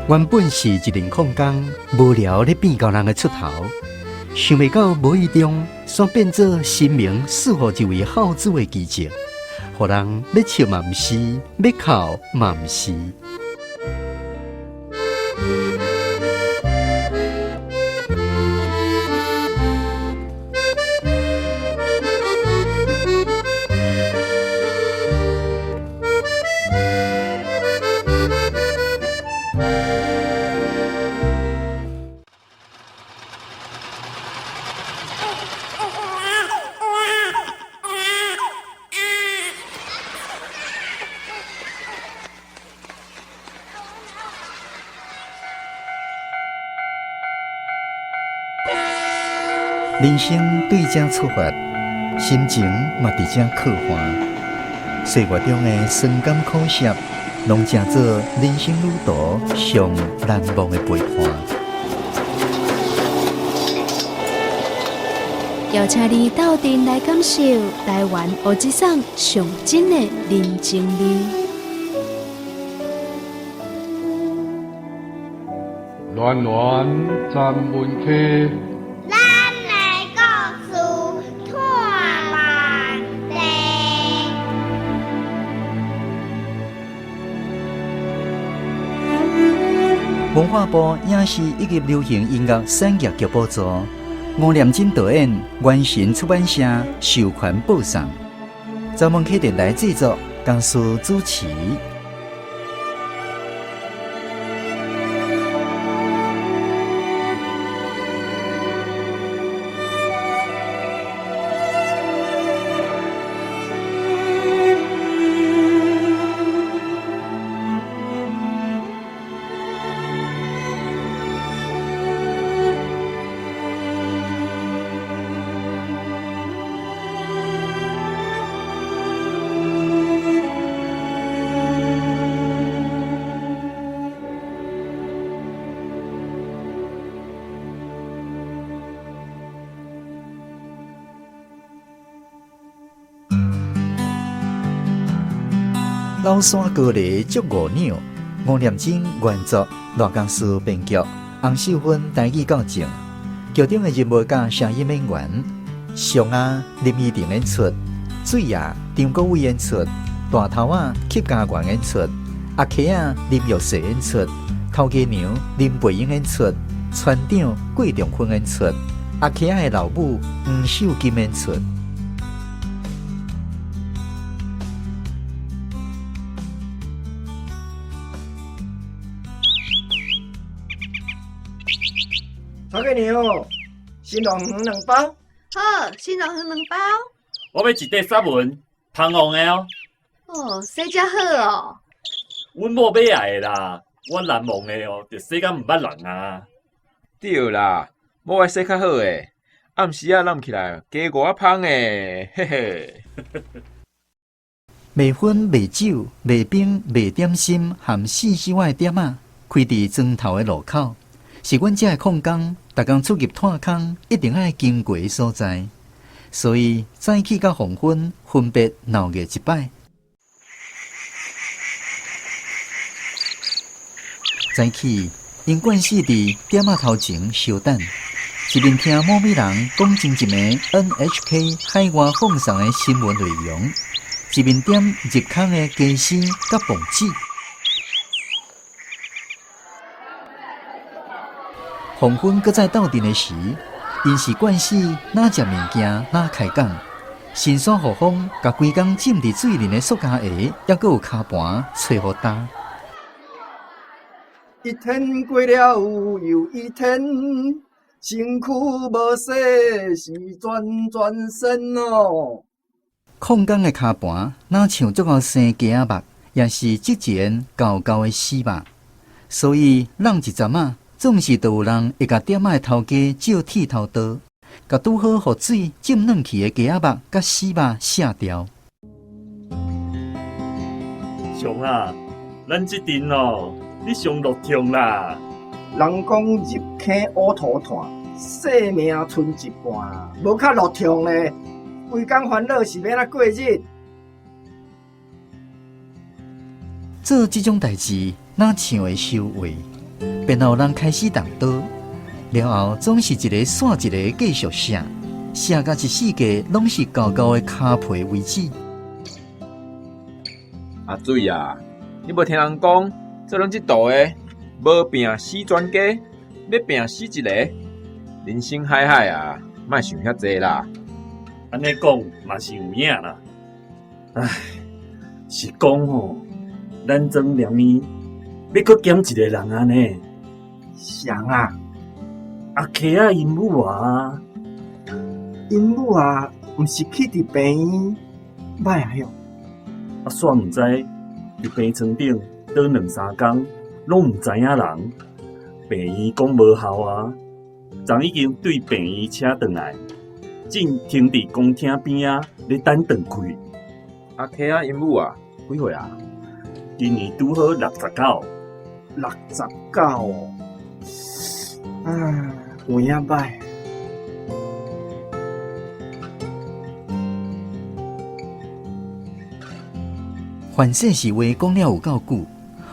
原本是一陣曠工，無聊咧變猴人的出頭，想袂到無意中，煞變做神明賜予一位孝子的奇蹟，予人欲笑嘛毋是，欲哭嘛毋是。人生對這出發，心情嘛佇這刻畫。歲月中的酸甘苦澀，攏成做人生旅途上難忘的陪伴。邀請你鬥陣來感受台灣烏節送上真的人情味。暖暖站門溪。咱的故事托滿地。文化部影視以及流行音樂產業局補助，吳念真導演，元神出版社授權播送，澤門溪電台製作，江蘇主持。老山高梨足五兩，吳念真原作，賴江诗編劇，洪秀芬台語教正。劇中的人物佮聲音演員，上啊林依婷演出，水啊張國偉演出，大頭仔柯家元演出，阿溪仔林玉雪演出，頭家娘林培英演出，船長郭仲坤演出，阿溪仔的老母黃秀金演出。頭家娘，新浪魚兩包。好，新浪魚兩包。我欲一塊雪紋，芳黃的哦。哦，洗遮好哦。阮某買來的啦，我難忘的哦，就洗甲毋捌人啊。對啦，某愛洗較好的，暗時仔攬起來加五仔芳的，嘿嘿。賣薰、賣酒、賣冰、賣點心，含四小仔的店仔，開佇莊頭的路口，是阮遮的礦工，逐工出入炭空，一定愛經過的所在。所以早起佮黃昏分別鬧熱一擺。早起，𪜶慣勢佇店仔頭前相等，一面聽某某人講前一暝 NHK 海外放送的新聞內容，一面點入空的雞絲佮報紙。黃昏閣再鬥陣的時，𪜶是慣勢哪食物件哪開講，神山予風共規工浸佇水裡的塑膠鞋，猶閣有跤盤吹予焦。一天過了又一天，身軀無洗是全全身哦。礦工的跤盤，若像足夠生雞仔肉，也是織一個厚厚的死肉，所以挵一陣仔，總是都有人會共店仔的頭家借剃頭刀，共拄好予水浸軟去的雞仔肉佮死肉卸掉。雄啊，咱這陣哦，你上落暢啦。人講入坑烏塗炭，性命賰一半，無較落暢咧。規工煩惱是欲按怎過日？做這種代誌，若像會收話。便有人開始動刀，了後總是一个煞一个繼續射，射甲一四界攏是厚厚的跤皮為止。阿水啊，你無聽人講，做咱這道的，無拼死全家，欲拼死一个。人生海海啊，莫想遐濟啦。按呢講嘛是有影啦。唉，是講吼，咱莊連呢欲閣減一個人啊呢？誰啊？阿溪仔𪜶母啊？𪜶母啊，毋是去佇病院䆀啊喲？啊，煞毋知佇病床頂倒兩三工，攏毋知影人。病院講無效啊，昨已經對病院請轉來，正停佇公廳邊仔咧等斷氣。阿溪仔𪜶母啊，幾歲啊？今年拄好69。69哦，啊，有影䆀。凡世是話講了有夠久，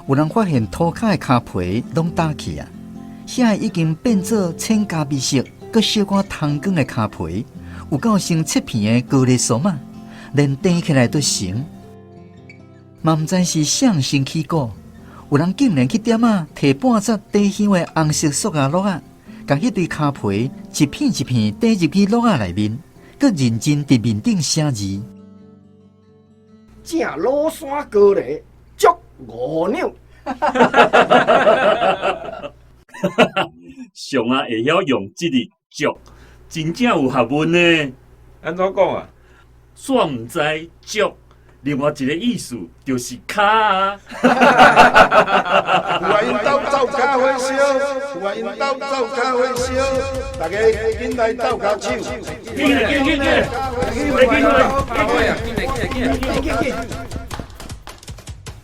有人發現塗跤的跤皮攏焦去啊，遐已經變做淺咖啡色，閣小可通光的跤皮，有夠像切片的高麗參仔，連釘起來都成。嘛毋知是誰先起鼓，有人竟然去店仔提半紮底香的紅色塑膠橐仔，共彼堆跤皮一片一片綴入去橐仔內面，閣認真佇面頂寫字。正魯山高麗足五兩。上啊會曉用這个足，真正有學問呢。按怎講啊？煞毋知足，另外一个意思就是跤啊。有啊，𪜶兜走跤火燒，有啊，𪜶兜走跤火燒，大家緊來鬥跤手。緊來緊緊緊，緊來緊來緊緊。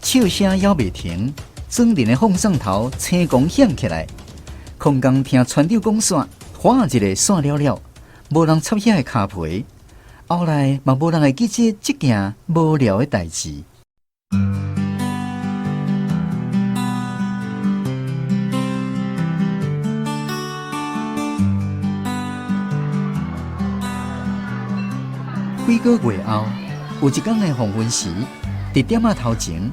笑聲猶未停，莊人的放送頭青光響起來。空工聽船長講煞，嘩一个散了了，無人插遐的跤皮。後來嘛無人會記得這件無聊的代誌。幾个月後，有一天的黃昏時，佇店仔頭前，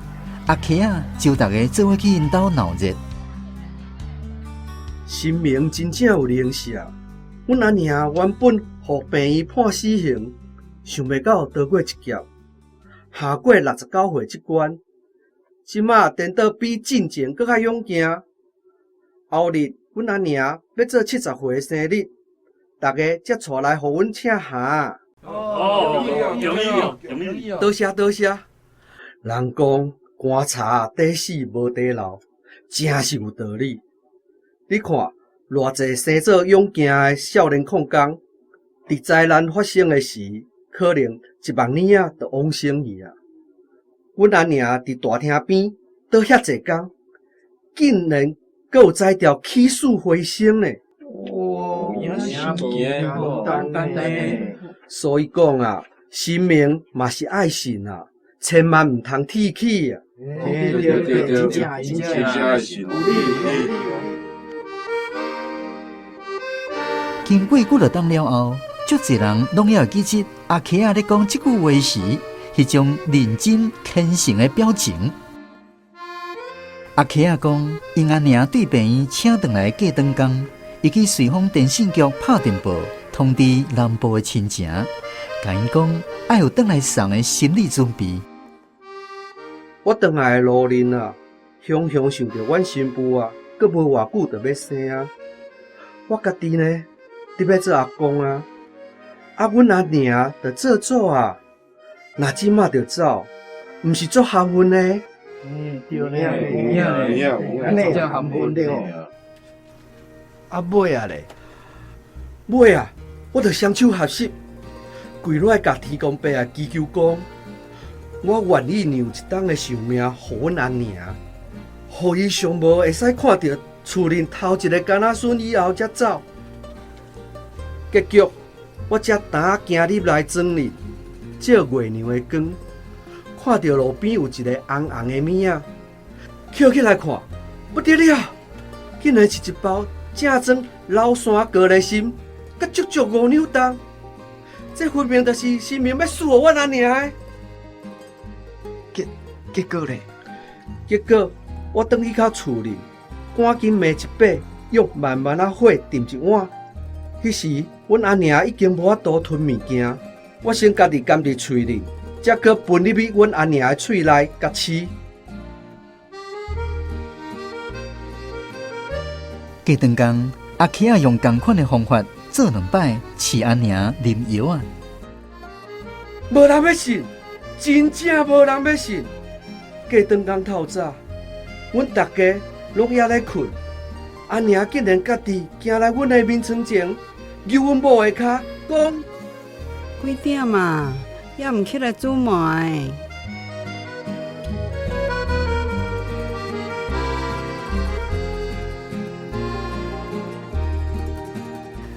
阿溪仔招逐家做伙去𪜶兜鬧熱。神明真正有靈性，阮阿娘原本予病院判死刑，想袂到逃過一劫，下過69歲這關，這馬顛倒比進前閣較勇健。後日阮阿娘欲做70歲生日，逐家才帶來予阮請函。哦，恭喜恭喜！多謝多謝。人講棺柴底死無底老，真是有道理。你看，偌濟生做勇健的少年礦工，佇災難發生的時，可能一目耳仔就往生去啊。阮阿娘佇大廳邊倒遐濟工，竟然閣有才調起死回生呢！哦，無簡單呢。所以講啊，神明嘛是愛信啊，千萬毋通鐵齒啊！對對對，真正真正愛信。經過幾落冬了後，足濟人攏猶會記得阿溪仔咧講這句話時，彼種認真虔誠的表情。阿溪仔講，𪜶阿娘對病院請轉來過轉工，伊去隨風電信局拍電報通知南部的親情，共𪜶講愛有轉來送的心理準備。我轉來的路面啊，雄雄想著阮新婦啊，閣無偌久就欲生啊，我家己呢，得欲做阿公啊，啊，阮阿娘就做祖啊，若這馬就走，毋是足含混的？嗯，對咧，有影，按呢真含混對哦。啊，尾仔咧，尾仔，我就雙手合十，跪落來共天公伯啊祈求講，我願意讓一冬的壽命予阮阿娘，予伊上無會使看著厝裡頭一个囡仔孫以後才走。結局，我才擔仔行入來莊裡，照月娘的光，看著路邊有一个紅紅的物仔，抾起來看，不得了，竟然是一包正宗廬山高丽参，阁足足5两重。这分明就是神明欲赐予阮阿娘的。结果咧？结果我转去到厝里，赶紧糜一把，用慢慢仔火炖一碗。彼时，阮阿娘已经无法度吞物件，我先家己含伫喙里，才阁分入去阮阿娘的喙内，共饲。过长工，阿起仔用仝款的方法做两摆，饲阿娘啉药仔。无人欲信，真正无人欲信。过长工透早，阮逐家拢犹咧睏，阿娘竟然家己行来阮的眠床前，揪阮某的跤，讲：几点啊？犹毋起来煮糜？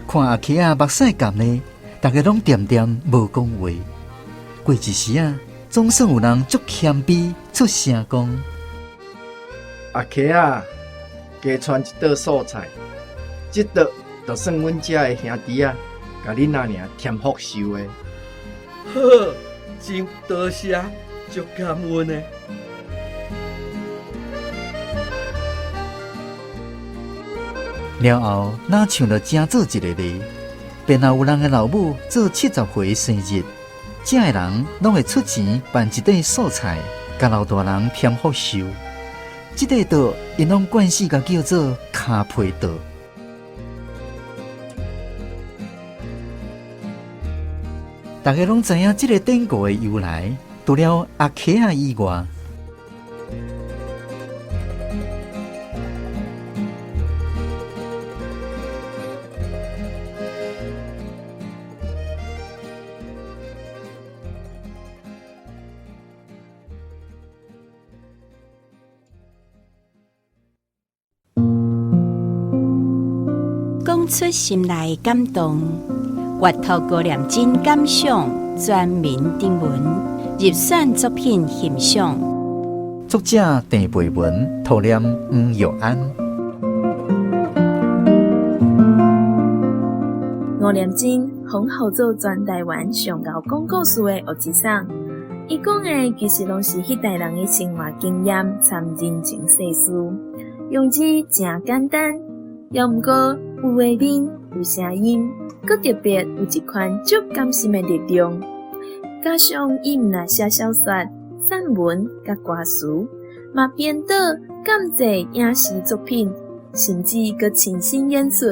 看阿起仔目屎含咧，逐家拢恬恬无讲话。过一时仔，总算有人足谦卑出声讲：阿起仔，加传一桌素菜，这桌就算阮遮的兄弟仔，共恁阿娘添福寿的。好，真多谢，足感恩的。了后，若像著正做一个例，便若有人的老母做70岁生日，遮的人拢会出钱办一顿素菜，共老大人添福寿。这块桌𪜶拢惯势共叫做跤皮桌。大家拢知影这个典故的由来，除了阿起仔以外，讲出心内感动，阅读高念真感想，全民征文入选作品欣赏。作者郑培文，图念黄玉安。吴念真封号做全台湾上𠢕讲故事的乌吉桑，伊讲的其实拢是彼代人的生活经验参人情世事，用字诚简单，犹毋过有画面、有声音，阁特别有一款足感心的力量。加上伊毋但写小说、散文佮歌词，嘛编导、监制影视作品，甚至阁亲身演出，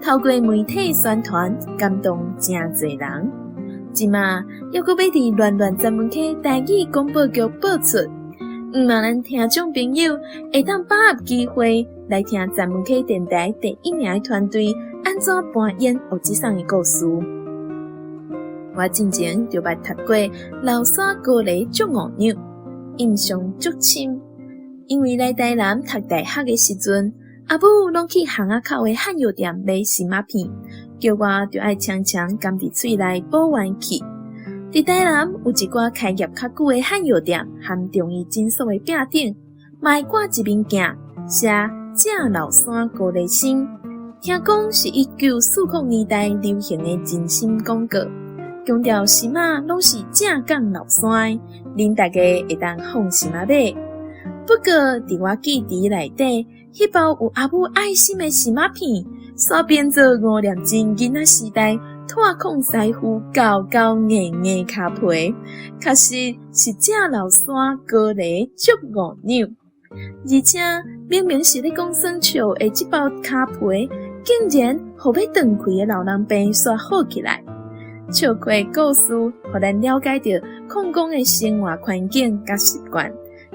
透过媒体宣传，感动诚济人。这马犹阁欲伫乱乱专门区台语广播剧播出，毋望咱听众朋友会当把握机会来听专门区电台第一名的团队按怎扮演乌吉桑的故事。我进前就捌读过廬山高丽足五两，印象足深。因为来台南读大学的时阵，阿母拢去巷仔口的汉药店买参仔片，叫我著爱常常含伫喙内补元气。伫台南有一寡开业较久的汉药店和中医诊所的壁顶，嘛会挂一面镜，写正廬山高丽参，听讲是1940年代流行的人参广告，强调参仔拢是正港廬山的，恁大家会当放心仔买。不过，伫我记忆内底，彼包有阿母爱心的参仔片，煞变做吴念真囡仔时代脱控师傅厚厚硬硬跤皮，确实是正廬山高丽足五两。而且明明是咧讲耍笑的这包跤皮，竟然予欲断气的老人病煞好起来。笑诙的故事，予咱了解著矿工的生活环境佮习惯，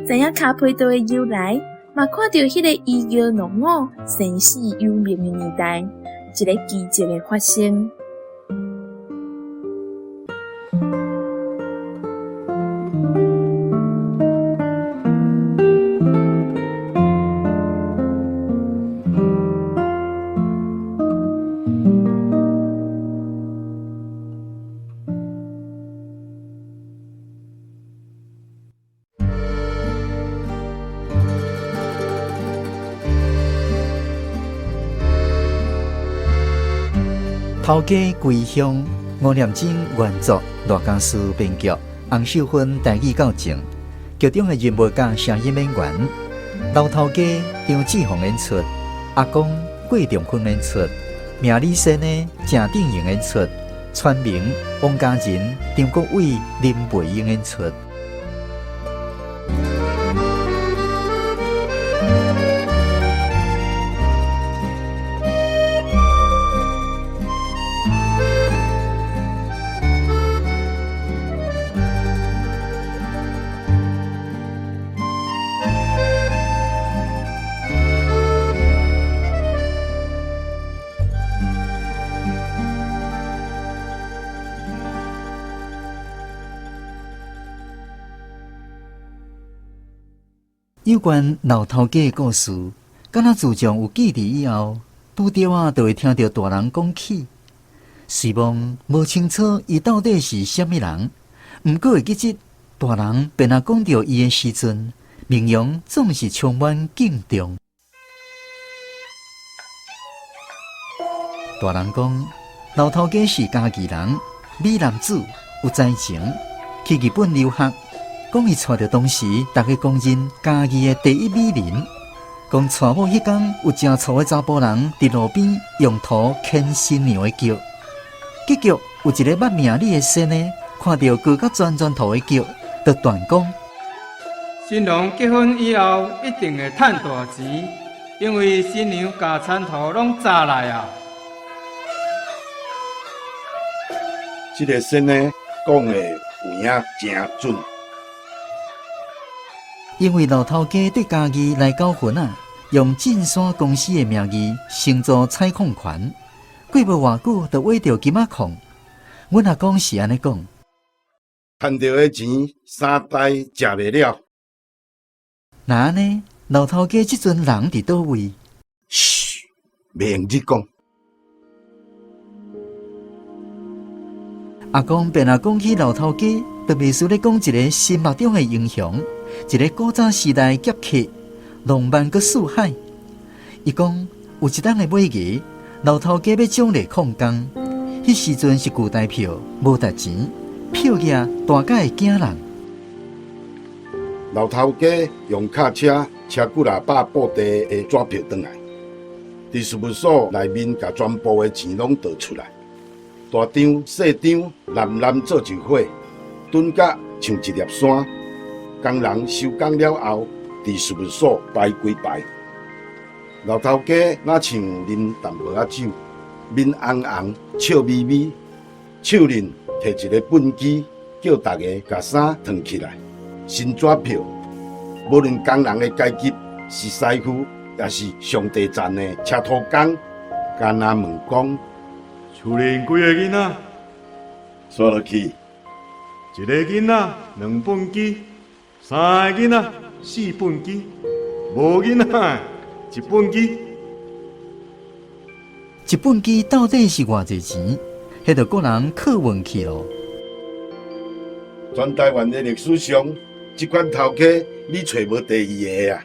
知影跤皮桌的由来，嘛看著彼个医药农五生死有命的年代，一个奇迹的发生。头家归乡，吴念真原作，赖家书编剧，洪秀芬台语教正。剧中的人物佮声音演员，老头家张志宏演出，阿公郭仲坤演出，命理先生郑鼎荣演出，传明王家仁、张国伟、林培英演出。有关老头家的故事，敢若自从有记忆以后，拄著啊，就会听著大人讲起。虽罔无清楚伊到底是啥物人，毋过会记得大人便若讲著伊的时阵，面容总是充满敬重。大人讲，老头家是嘉义人，美男子，有才情，去日本留学。讲伊娶著当时大家公认嘉义的第一美人。讲娶某彼工有诚粗的查埔人伫路边用塗牵新娘的脚，结局有一个捌命理的仙的看著高甲全全涂的脚，就断讲：新郎结婚以后一定会趁大钱，因为新娘共田土拢砸来啊！这个仙的讲的有影诚准。因为老头家对嘉义来九份啊，用进山公司的名义承租采矿权，过无偌久就买著金仔矿。阮阿公是按呢讲，趁著的钱三代食袂了。若按呢，老头家这阵人伫佗位？嘘，袂用得讲。阿公便若讲起老头家，就袂输咧讲一个心目中的英雄。一个古早时代侠客，浪漫阁四海。伊讲有一冬的尾日，老头家欲奖励矿工，彼时阵是旧台票，无值钱，票价大甲会惊人。老头家用卡车车几若百布袋的纸票转来，伫事务所内面共全部的钱拢倒出来，大张细张滥滥做一伙，囤甲像一粒山。工人收工了后，伫事务所摆几排。老头家若像啉淡薄仔酒，面红红，笑眯眯，手里提一个畚箕，叫大家共衫脱起来，新纸票。无论工人的阶级是师傅，抑是上底层的车土工，干焦问讲：厝里几个囡仔？煞落去，一个囡仔两畚箕。三个囡仔四畚箕，无囡仔一畚箕。一畚箕到底是偌济钱？彼就各人靠运气咯。全台湾的历史上，这款头家你揣无第二个啊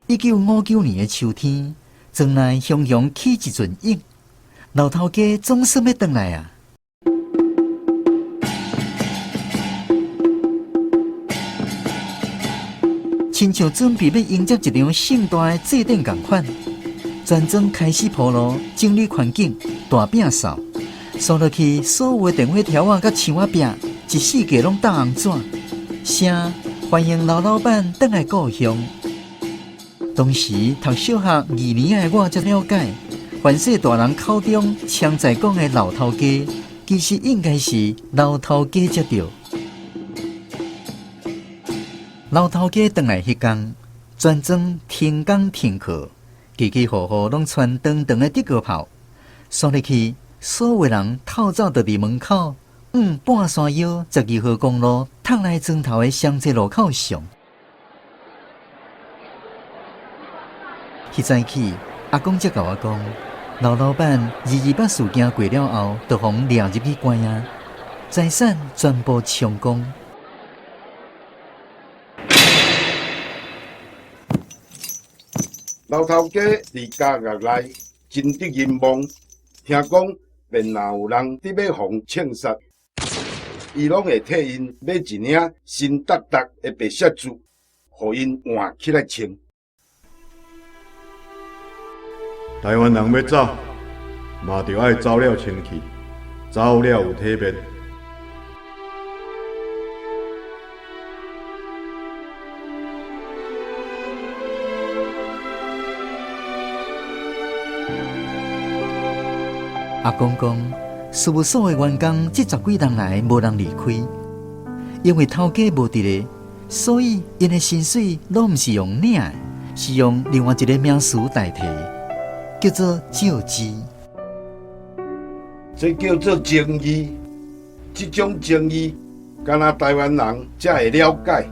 ！1959年的秋天，庄内雄雄起一阵涌，老头家总算欲转来啊！亲像准备欲迎接一场盛大的祭典仝款，全庄开始铺路、整理环境、大摒扫，扫落去所有的电火条仔佮墙仔壁，一四季拢罩红纸，声欢迎老老板转来故乡。当时读小学二年的我才了解，凡是大人口中常在讲的老头家，其实应该是老头家才对。老头家转来彼工，全庄停工停课，家家户户拢穿长长的德国袍，煞入去，所有人透早就伫门口，往半山腰12号公路迵来庄头的双济路口上。彼早起，阿公才共我讲，劉老闆228事件過了後，就予掠入去關啊，財產全部充公。老頭家佇監獄內真得人望，聽講便若有人佇欲予槍殺，伊攏會替𪜶買一領新達達的白色珠，予𪜶換起來穿。台灣人欲走，嘛著愛走了清氣，走了有體面。阿公講，事務所的員工這十幾年來無人離開，因為頭家無佇咧，所以𪜶的薪水攏毋是用領的，是用另外一個名詞代替，叫做借資。這叫做情義，這種情義，敢若台灣人才會了解。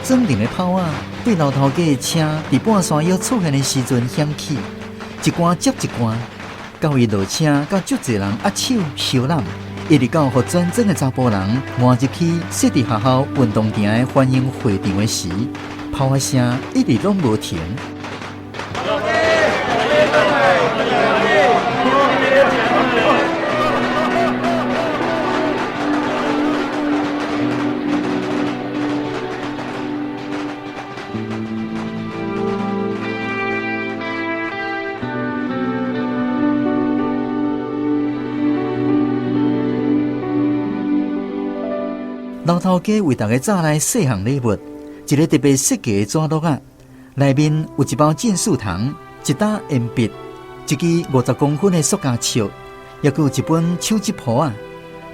莊林的炮仔對老頭家的車佇半山腰出現的時陣響起，一關接一關，到伊落車，佮足濟人握手相攬，一直到予全莊的查埔人瞞入去設佇學校運動場的歡迎會場的時，炮仔聲一直攏無停。老頭家為大家紮來四項禮物，一個特別設計的紙橐仔，內面有一包進士糖、一打鉛筆、一支50公分的塑膠尺，抑閣有一本手指簿仔。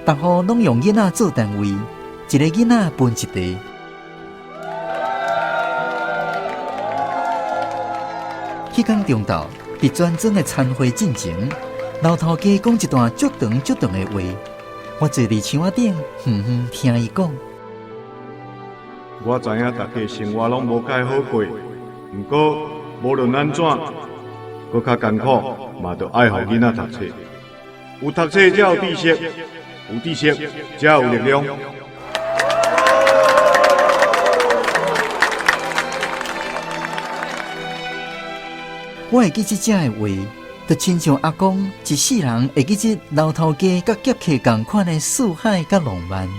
逐戶攏用囡仔做單位，一個囡仔分一塊。彼天中晝，佇全莊的餐會進前，老頭家講一段足長足長的話。我坐佇牆仔頂，遠遠聽伊講。我知影大家生活攏無介好過，毋過無論按怎，閣較艱苦，嘛著愛予囡仔讀冊。有讀冊才有知識，有知識才有力量。我會記這遮的話，就親像阿公一世人會記這老頭家佮俠客仝款的四海佮浪漫。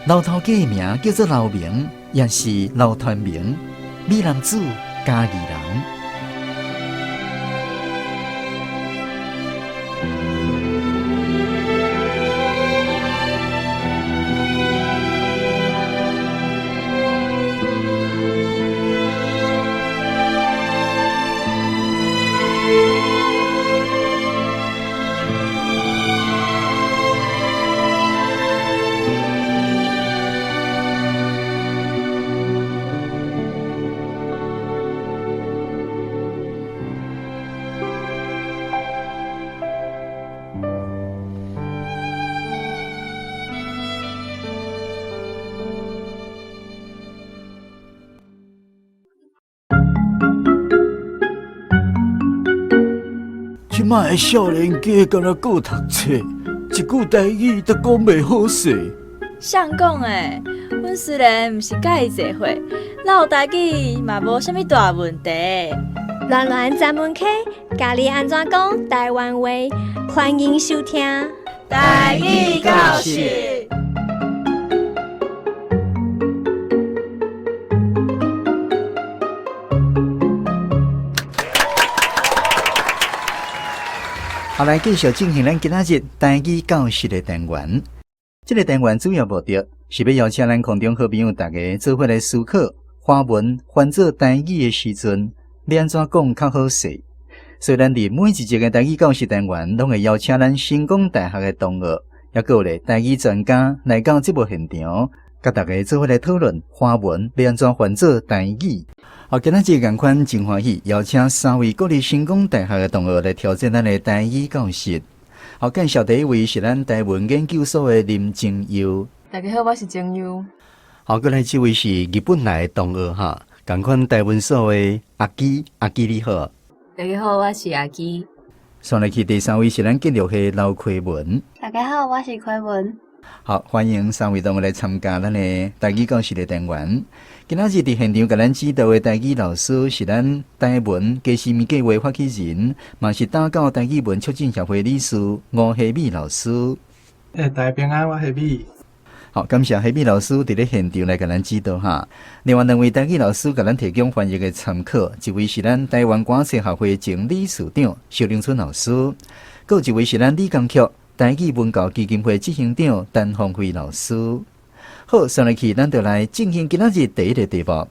老頭家的名叫做劉明，也是劉傳明，美男子，嘉義人。這擺的少年家敢若閣讀冊，一句台語都講袂好勢。誰講的？阮雖然毋是佮伊濟歲，落台語嘛無啥物大問題。巒巒專門課，教你按怎講台灣話，歡迎收聽台語教室。好，來繼續進行咱今仔日台語教室的單元。這個單元主要目的是欲邀請咱空中好朋友大家做伙來思考，華文翻做台語的時陣，欲按怎講較好勢。所以咱佇每一集的台語教室單元，攏會邀請咱成功大學的同學，抑閣有咧台語專家來到節目現場，佮大家做伙來討論華文欲按怎翻做台語。好，今仔日仝款真歡喜，邀請三位國立成功大學的同學來挑戰咱的台語教室。好，介紹第一位是咱台文研究所的林靜佑。大家好，我是靜佑。好，過來這位是日本來的同學哈，仝款台文所的阿基，阿基你好。大家好，我是阿基。上來去第三位是咱建築系劉奎文。大家好，我是奎文。好，歡迎三位同學來參加咱的台語教室的單元。今仔日佇現場共咱指導的台語老師是咱台文家私物計畫發起人，嘛是打狗台語文促進協會理事吳希美老師。欸，大家平安，我希美。好，感謝希美老師佇咧現場來共咱指導哈。另外兩位台語老師共咱提供翻譯的參考，一位是咱台灣歌冊學會前理事長蕭玲春老師，閣有一位是咱理工學台語文教基金會執行長陳芳輝老師。好，上來去，咱就來進行今仔日第一个題目。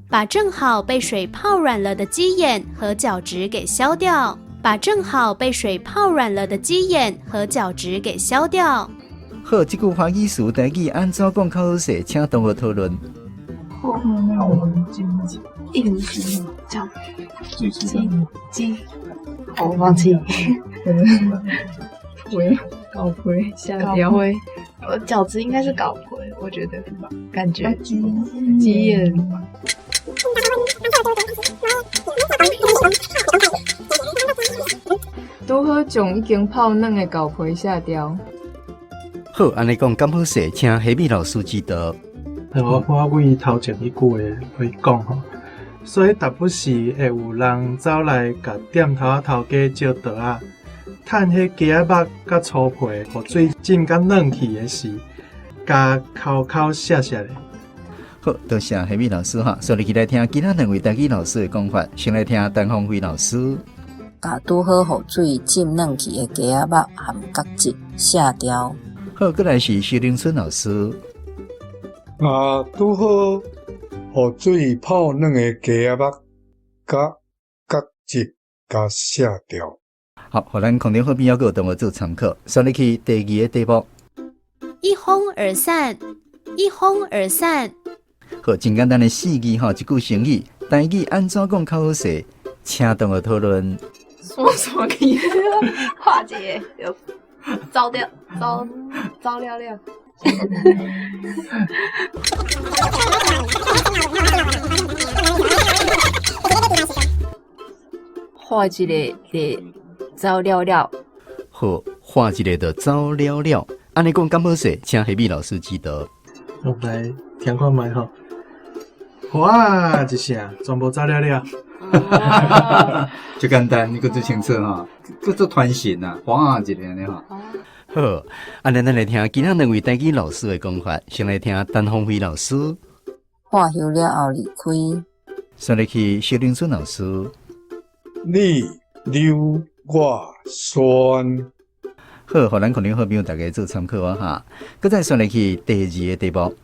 把正好被水泡軟了的雞眼和角質給削掉。把正好被水泡軟了的雞眼和角質給削掉。好，這句華語詞台語按怎講較好勢？請同學討論。硬角雞雞，我忘記。皮厚皮下掉。角質應該是厚皮，我覺得感覺雞眼。拄好將已經泡軟的厚皮卸掉。好，按呢講敢好勢，請希美老師指導。我為頭前彼句話來講吼，所以逐不時會有人走來共店頭仔頭家借桌仔，趁彼雞仔肉佮粗皮予水浸甲軟去的時，共摳摳卸卸咧。好，多謝希美老師哈。所以來聽其他兩位台語老師的講法，先來聽陳芳輝老師。共拄好予水浸軟去的雞仔肉含角質卸掉。好，過來是徐玲春老師。啊，拄好予水泡軟的雞仔肉佮角質共卸掉。好，予咱空中好朋友閣有同學做參考。刷入去第二个題目。一哄而散，一哄而散。好，真簡單的四字吼，一句成語，台語按怎講較好勢？請同學討論。說什麼意思？化解有糟掉，糟糟了了。畫一个就走了了。好，畫一个就走了了。按呢講敢好勢？請希美老師指導。我來聽看覓吼。哇，一聲，全部走了了。就簡單，你閣最清楚吼，閣做傳神啊，嘩一个按呢吼。好，按呢咱來聽其他兩位台語老師的講法，先來聽陳芳輝老師。喝休了後離開。先來去蕭玲春老師。你溜我旋。好，予咱可能好朋友大家做參考啊哈。閣再紲來去第二個題目。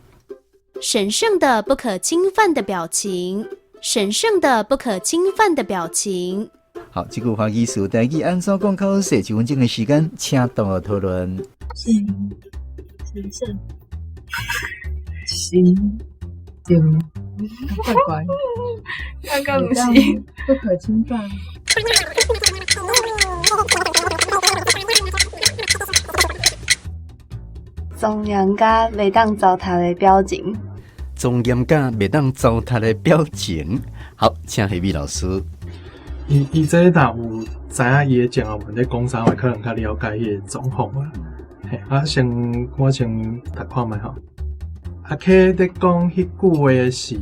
神聖的不可侵犯的表情，神聖的不可侵犯的表情。好，這句話意思台語按怎講較好勢？一分鐘的時間，請同學討論。神神聖，神聖，怪怪，剛剛不是不可侵犯。莊嚴甲袂當糟蹋的表情。莊嚴甲袂當糟蹋的表情。好，請希美老師。伊這若有知影伊的前後文咧講啥話，可能較了解彼個狀況啦。嘿，啊，先我先讀看覓吼。阿 K 咧講彼句話的時，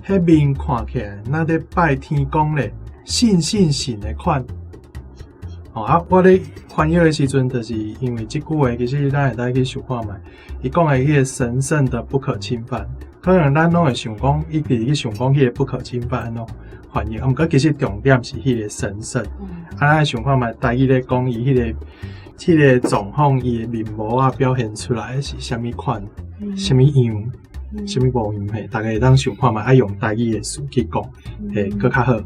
彼面看起來若咧拜天公咧，信信信的款。哦啊，我咧翻譯的時陣，就是因為這句話其實咱會使去想看覓，伊講的彼個神聖的不可侵犯，可能咱攏會想講，伊直去想講彼個不可侵犯囉翻譯，啊，毋過其實重點是彼個神聖。啊，咱會想看覓，台語咧講伊彼個狀況，伊的面貌啊表現出來是啥物款，啥物樣，啥物模樣嘿，逐家會當想看覓，愛用台語的詞去講，會閣較好。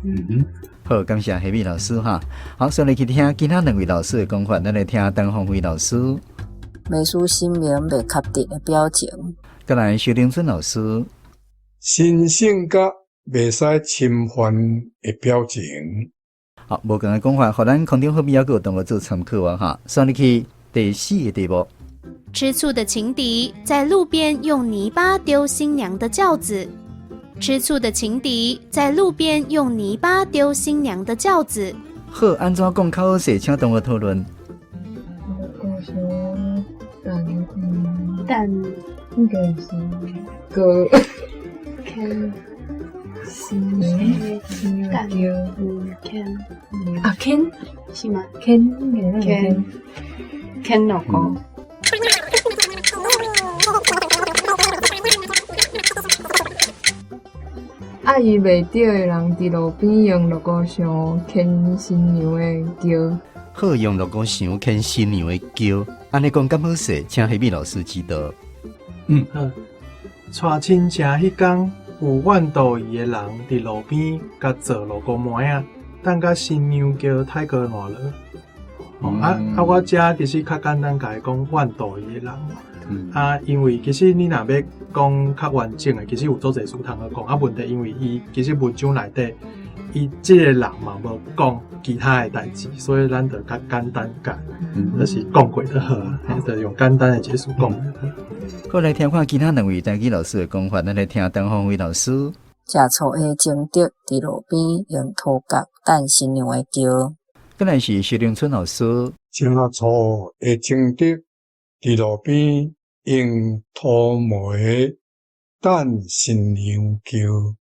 嗯。好，感謝希美老師哈。好，上來去聽其他兩位老師的講法，咱來聽陳芳輝老師。袂輸神明袂確定的表情。閣來蕭玲春老師。神聖佮袂使侵犯的表情。好，無仝的講法，予咱空中好朋友閣有同學做參考啊！哈，煞入去第四个題目。吃醋的情敵在路邊用泥巴丟新娘的轎子。吃醋的情敵在路邊用泥巴丟新娘的轎子。好，按怎講較好勢？請同學討論。等等，應該是個牽新娘牽啊牽是嗎？牽牽牽老公。愛伊袂著的人，佇路邊用鑼鼓箱牽新娘的轎。好，用鑼鼓箱牽新娘的轎，按呢講敢好勢？請黑米老師指導。好，娶親戚彼工，有怨妒伊的人佇路邊共做鑼鼓糜仔，等甲新娘轎太過爛落。啊，我遮其實較簡單，共伊講怨妒伊的人。啊，因為其實你若欲講較完整的，其實有足濟詞通好講。啊，問題因為伊其實文章內底，伊這個人嘛無講其他的代誌，所以咱就較簡單講，就是講過就好啊，就用簡單的一個詞講就好。過來聽看其他兩位台語老師的講法，咱來聽陳鳳飛老師。食醋的情敵佇路邊用塗角等新娘的轎。過來是徐玲春老師。食醋的情敵佇路邊用塗糜等新娘轎。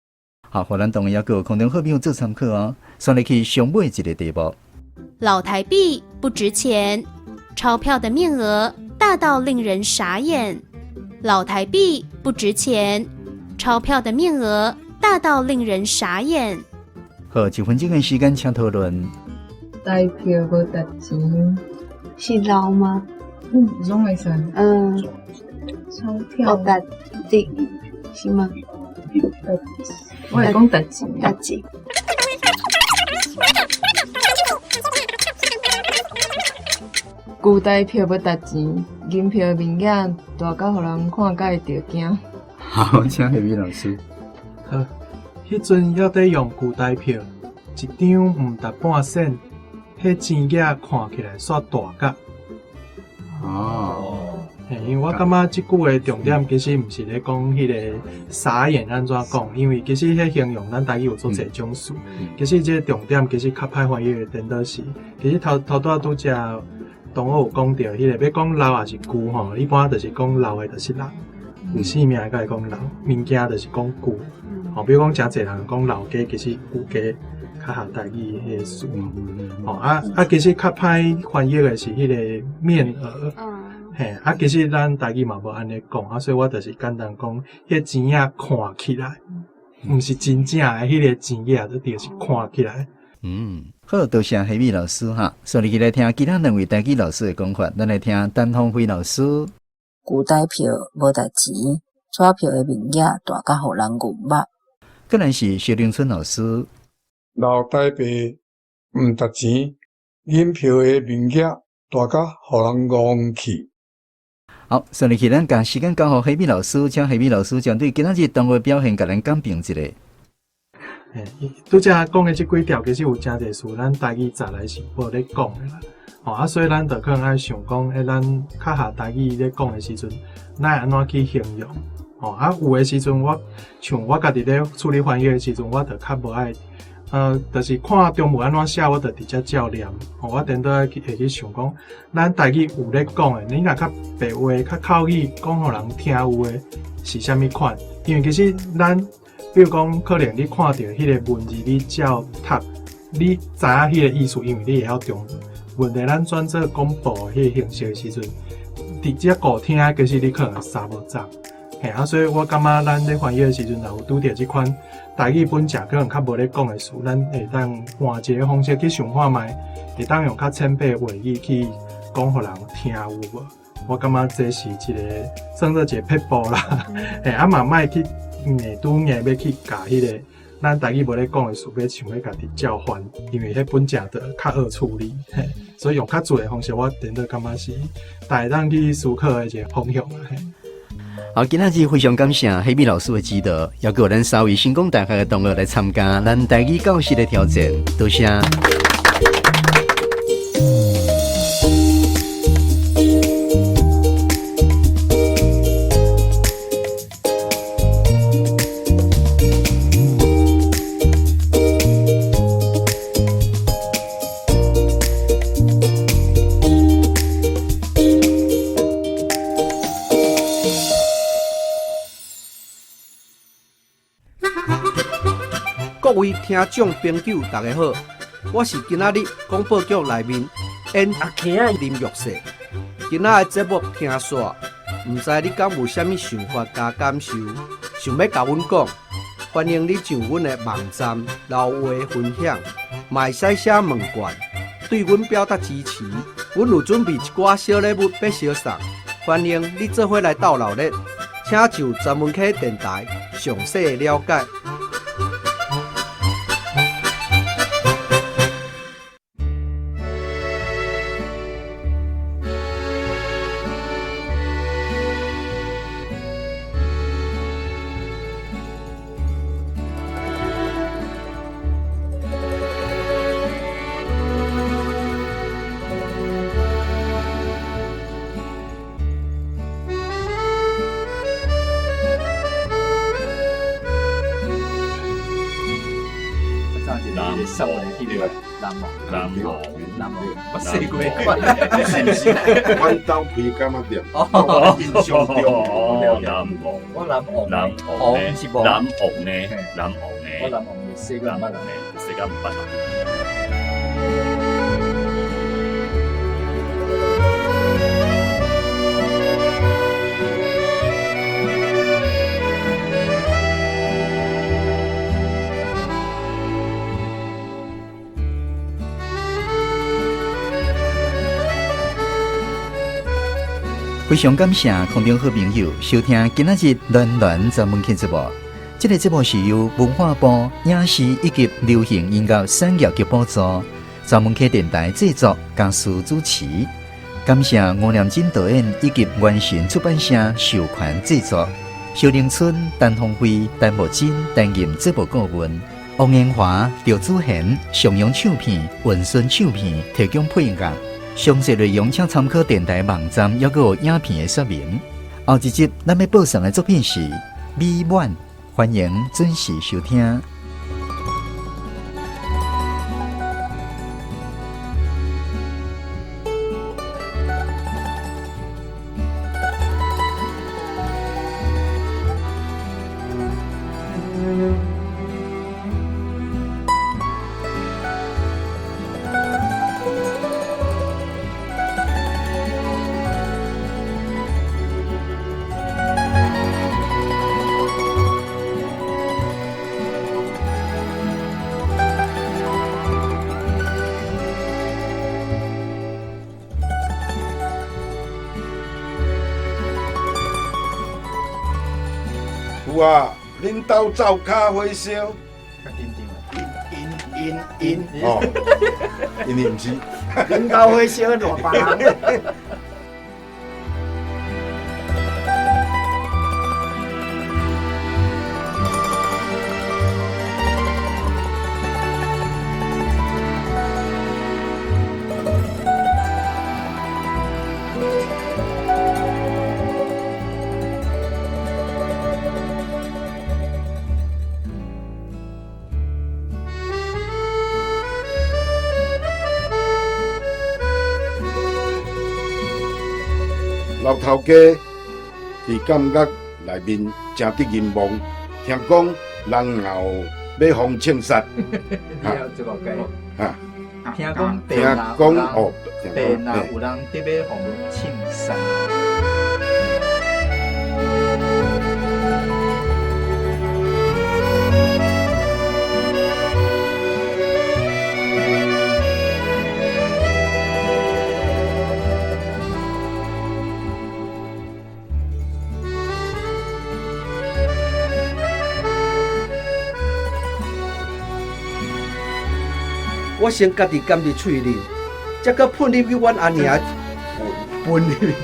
好，予咱同學閣有空中好朋友做參考哦。煞入去上尾一个題目。老台幣不值錢，鈔票的面額大到令人傻眼。老台幣不值錢，鈔票的面額大到令人傻眼。好，一分鐘的時間，請討論。台票無值錢，是老嗎？攏會使。鈔票無值錢是嗎？我會講值錢。值錢。舊台票無值錢，銀票面額大甲予人看甲會著驚。好，請黑米老師。好，彼陣猶咧用舊台票，一張毋值半仙，彼錢額看起來煞大甲。哦。因為我感覺這句的重點其實毋是咧講彼个傻眼按怎講，因為其實彼形容咱台語有足濟種詞，其實這個重點其實較歹翻譯的顛倒是，其實頭頭拄仔拄則同學有講著彼个欲講老抑是舊吼，一般就是講老的就是人，有生命的才會講老，物件就是講舊，吼，比如講誠濟人講老家，其實舊家較合台語彼个詞，吼啊啊，其實較歹翻譯的是彼个面額。嘿，啊，其實咱台語嘛無按呢講，啊，所以我就是簡單講，彼個錢仔看起來，毋是真正的彼个錢仔，就是看起來。好，多謝黑米老師哈。煞入去來聽其他兩位台語老師的講法，咱來聽陳鳳飛老師。舊台票無值錢，紙票的面額大甲予人怣目。過來是薛玲春老師。老台幣毋值錢，銀票的面額大甲予人戇去。好，煞入去咱共時間交予黑米老師，請黑米老師針對今仔日同學表現，共咱講評一下。嘿，拄才講的這幾條，其實有誠濟詞，咱台語早來是無咧講的啦。吼啊，所以咱就可能愛想講，咱較下台語咧講的時陣，咱會按怎去形容？吼啊，有的時陣我像我家己咧處理翻譯的時陣，我就較無愛，就是看中文按怎寫，我就直接照念。吼，我顛倒愛去會去想講，咱台語有咧講的，你若較白話、較口語講予人聽有的是啥物款？因為其實咱，比如講，可能你看著彼个文字，你照讀，你知影彼個意思，因為你會曉中文。問題咱轉做廣播彼个形式的時陣，直接顧聽，其實你可能捎無雜。嘿啊，所以我感覺咱咧翻譯的時陣，若有拄著這款台語本正可能較無咧講的詞，咱會當換一个方式去想看覓，會當用較淺白的話語去講予人聽有無？我感覺這是一个算做一个撇步啦。嘿，啊嘛莫去硬拄硬欲去共彼个咱台語無咧講的詞，欲想欲家己照翻，因為彼本正就較好處理。嘿，所以用較自然的方式，我顛倒感覺是大家會當去思考的一个方向啦。嘿。好，今仔日非常感謝黑米老師的指導，也閣有咱三位成功大學的同學來參加咱台語教室的挑戰，多謝。各位聽眾朋友，大家好，我是今仔日廣播劇內面演阿坑的林玉世。今仔的節目聽煞，毋知你敢有啥物想法佮感受，想欲共阮講，歡迎你上阮的網站留話分享，嘛會使寫問卷，對阮表達支持。阮有準備一寡小禮物欲相送，歡迎你做伙來鬥鬧熱，請就專門溪電台詳細了解。阮兜开柑仔店，我印象中，南王，我南王，南王呢？南王呢？南王呢？我南王是细个毋捌人，细个毋捌人。非常感謝空中好朋友收聽今仔日暖暖專門節目。這個節目是由文化部影視以及流行音樂產業局補助，專門客電台製作，嘉書主持。感謝吳念真導演以及元神出版社授權製作。蕭玲春、陳鴻輝、陳木真擔任節目顧問，王延華、趙子賢、上揚唱片、雲順唱片提供配樂。詳細內容請參考電台網站，抑閣有影片的說明。後一集咱欲播送的作品是《美滿》，歡迎準時收聽。有啊，恁兜灶跤火燒。較緊張啊！因因因哦，因為毋是。恁兜火燒偌別人。老頭家佇監獄內面誠得人望，聽講人後欲予槍殺。哈，聽講聽講哦，地若有人佇欲予槍殺。我先家己含佇喙裡，才閣噴入去阮阿娘，噴入去。